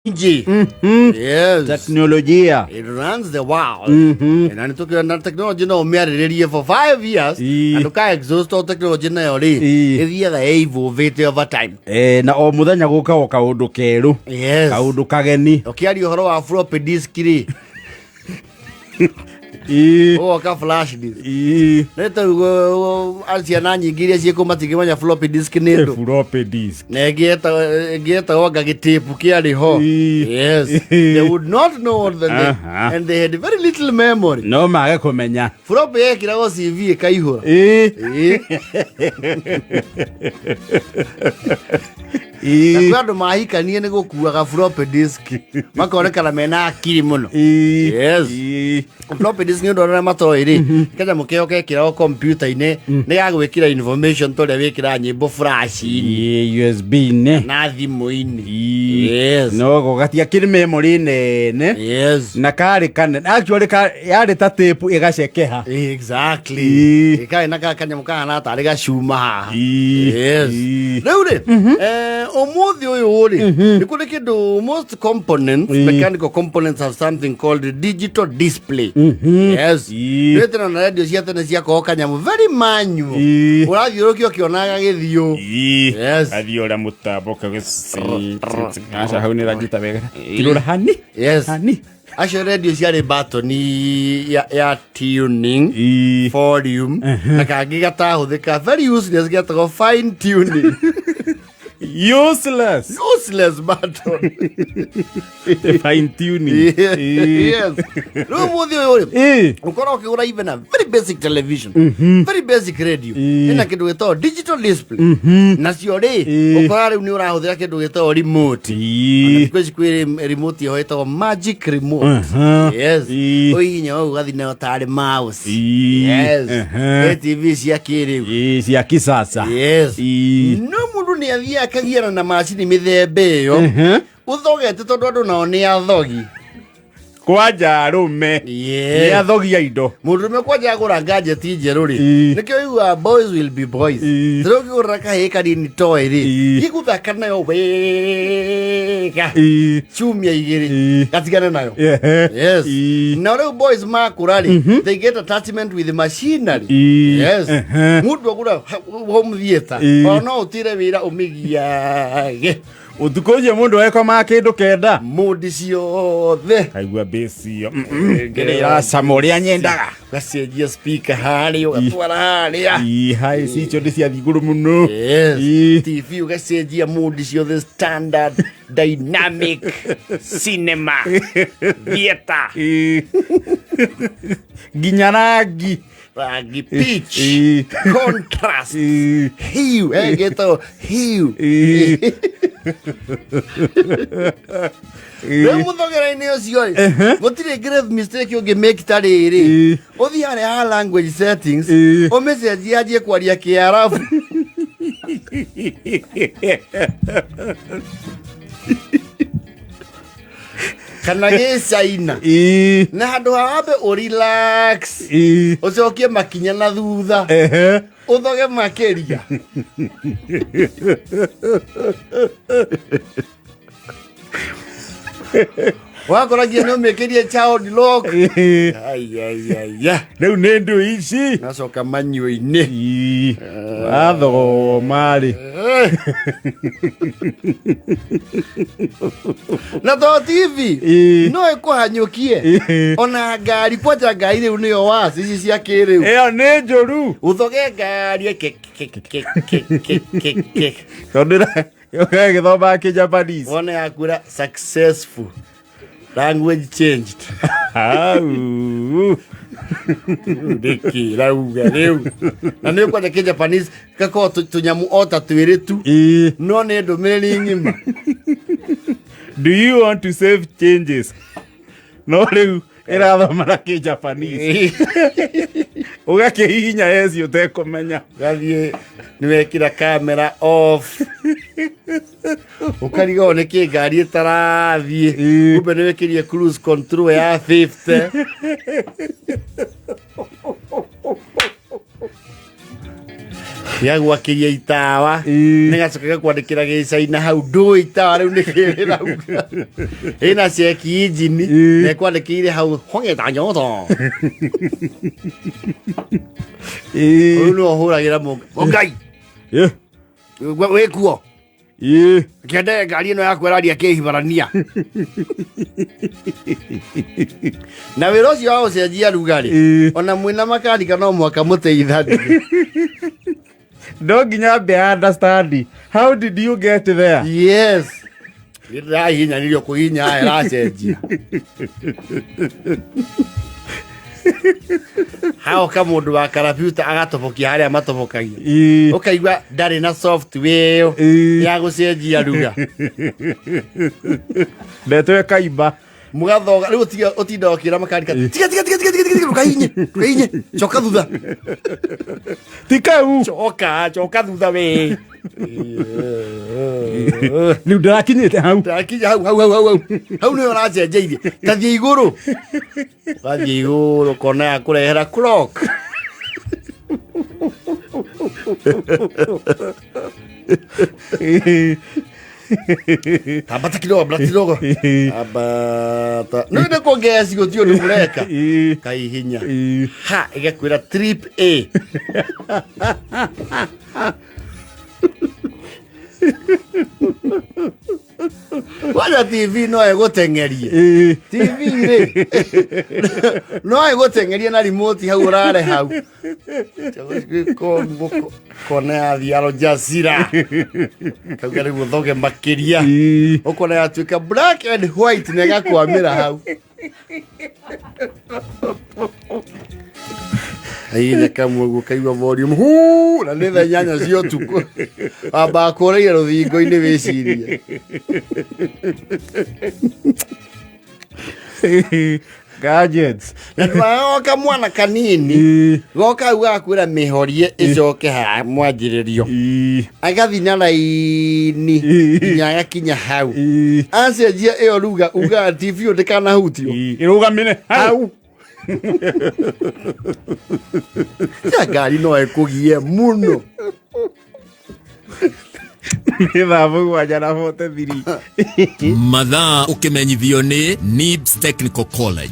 Nji. Yes. Teknolojia. It runs the world. Na nä tå kä na technology no å mä arä rä rie for 5 years na ndå ka exhaust o technology nayo rä ä thiaga ĩivũvĩte over time. Eh, na o muthenya gukaga kaundu keru. Kaundu kageni. Å kä aria å horo wa floppy disk rä, ũgoka flash disk. Nä tau ciana nyingä iria ciäkå matingä floppy disk nä ndå. Floppy disk. Na ĩngĩ ĩtagwo anga gĩtĩpu kĩarĩ ho. Yes, they would not know what the and they had very little memory. No mage kumenya. Floppy yekĩragwo CV ĩkaihũra. Na kwĩ andũ mahikanie nĩ gũkuaga floppy disk makonekana mena akiri mũno. Yes. Floppy disk nĩ ũndũ arĩa matoĩ rĩ, kanyamũ keo gekĩragwo kompiuta-inĩ nĩ gagwĩkĩra information ta ũrĩa wĩkĩraga nyĩmbo flash-inĩ USB-inĩ na thimũ-inĩ. Yes. No gatiakĩrĩ memory nene. Na karĩ kanene actually, yarĩ ta tape ĩgacekeha. Exactly. Ĩkarĩ na kanyamũ kahana tarĩ gacuma haha. Yes. Rĩu rĩ, ũmũthĩ ũyũ rĩ, nĩ kũrĩ kĩndũ, most components, mechanical components have something called digital display. Yes. Rĩu tene na radio cia tene ciakorwo kanyamũ very manual, ũrathiũrũkia ũkĩonaga gĩthiũ. Yes. Athiĩ ũrĩa mũtambo aca hau nĩ ranyita wega kirũra hani. Hani. Acio radio ciarĩ batoni ya tuning, volume, na kangĩ gatahũthĩka, very useless, getagwo fine tuning. Useless. Useless button. Fine tuning. Yes. Rĩu mũthĩ ũyũ rĩ, ũkorwo ũkĩgũra even a very basic television, very basic radio, ĩna kĩndũ gĩtagwo digital display. Nacio rĩ, ũkora rĩu nĩ ũrahũthĩra kĩndũ gĩtagwo remote. Thikũ ici kwĩ remote ĩho ĩtagwo magic remote. Yes. Ũhihinya ũguo ũgathiĩ nayo tarĩ mouse. Yes. Nĩ TV cia kĩrĩu. Cia kisasa. Yes. No mũndũ nĩ athiaga akagiana na macini mĩthemba ĩyo ũthogete, tondũ andũ nao nĩ athogi. Kwanja arũme nĩ athogia indo. Mũndũrũme kwanja agũra gadget njerũ rĩ, nĩkĩo iguaga boys will be boys. Rĩu ũngĩgũrĩra kahĩĩ kanini toy rĩ, gĩgũthaka nayo wega ciumia 2, gatigane nayo. Yes. Na rĩu boys makũra rĩ, they get attachment with machinery. Yes. Mũndũ agũra home theater, o no ũtire wĩra ũmĩgiage. Ũtukũ ũcio mũndũ ekomaga kĩndũ 9. Mũndi ciothe. Kaigua bĩci ĩyo ngĩrĩ iracama ũrĩa nyendaga. Ũgacenjia speaker harĩa, ũgatwara harĩa. Hai cicio nĩ ciathiĩ igũrũ mũno. TV ũgacenjia mood ciothe, standard, dynamic, cinema, theater. Nginya rangi. Rangi, pitch, contrast, hue, gĩtagwo hue. Rĩu mũthogera-inĩ ũcio rĩ, gũtirĩ grave mistake ũngĩ make ta rĩrĩ: ũthiĩ harĩa ha language settings, ũmĩcenjie anjie kwaria Kĩarabu. Kana Gĩcaina. Na handũ ha wambe ũrelax, ũcokie makinya na thutha, ũthoge makĩria. Wakoragia nĩ ũmĩkĩrie child lock. Ai, ai, ai, ai. Rĩu nĩ ndũ ici. Nacoka manyua-inĩ. Wathoma rĩ. Na to TV no ĩkũhanyũkie, ona ngari. Kwanja ngari rĩu nĩyo waci ici cia kĩrĩu. Ĩyo nĩ njũru. Ũthoge ngari ke ke ke ke ke ke ke. Tondũ ũgagĩthoma Kĩjapanese. Wone yakwĩra "successful language changed". Au. Nĩkĩ rauga rĩu? Na nĩ kwanja Kĩjapanese gakorwo tũnyamũ o ta twĩrĩ tu, no nĩ ndũmĩrĩri ng'ima. "Do you want to save changes?" No rĩu ĩrathoma na Kĩjapanese, ũgakĩhihinya yes ũtekũmenya. Gathiĩ nĩ wekĩra camera off, ũkarigwo nĩ kĩ ngari ĩtarathiĩ. Kumbe nĩ wĩkĩrie cruise control ya 50. Gĩgagwakĩria itawa. Nĩgacoka gĩgakwandĩkĩra gĩcaina hau ndũĩ itawa rĩu nĩ kĩrĩrauga. Ĩna ceki injini na ĩkwandĩkĩire hau hongeta nyoto. Rĩu nĩwe ũhũragĩra mũngai. Wĩ kuo. Kĩende ngari ĩno yaku ĩraria kĩhibarania. Na wĩra ũcio wa gũcenjia rugarĩ ona mwĩna makanika no mũhaka mũteithanie. No nginya ambe understand how did you get there. Yes. Ndĩrahihinyanirio kũhihinya ĩracenjia. Haoka mũndũ wa karabiuta agatobokia harĩa matobokagia. Ũkaigua ndarĩ na software ĩyo ya gũcenjia ruga. Ndetwo ĩkaimba. Mũgathoga rĩu ũtiga ũtinda ũkĩra makanika tiga tiga tiga tiga tiga tiga ndũkahihinye ndũkahihinye coka thutha Ti kau. Coka coka thutha we. Rĩu ndĩrakinyĩte hau. Ndakinya hau hau hau hau hau hau nĩyo ũracenjeirie ta thiĩ igũrũ ũgathiĩ igũrũ ũkona ya kũrehera clock. Ambata kidogo, ambata kidogo, ambata nĩ nĩ kuongerera cigo ti ũndũ mũreka kaihinya ha ĩgakwĩra trip A. Kwanja TV no ĩgũteng'erie. TV rĩ no ĩgũteng'erie na remote hau ũrare hau kona yathiĩ Al Jazeera kauga rĩu ũthoge makĩria ũkona yatuĩka black and white na ĩgakwamĩra hau hihinya kamwe ũguo kaigua volume huu na nĩ thaa 8 cia ũtukũ wambaga kũraira rũthingo-inĩ wĩcirie. Gadgets. Na nĩwagoka mwana kanini goka hau gakwĩra mĩhorie ĩcoke ha mwanjĩrĩrio agathiĩ na raini nginya agakinya hau acenjia ĩyo ruga ugaga TV ũyũ ndĩkanahutio. Ĩrũgamĩre hau. Hau ya ngari no ĩkũgie mũno. Nĩ thaa 7:43. Mathaa ũkĩmenyithio nĩ NIBS Technical College.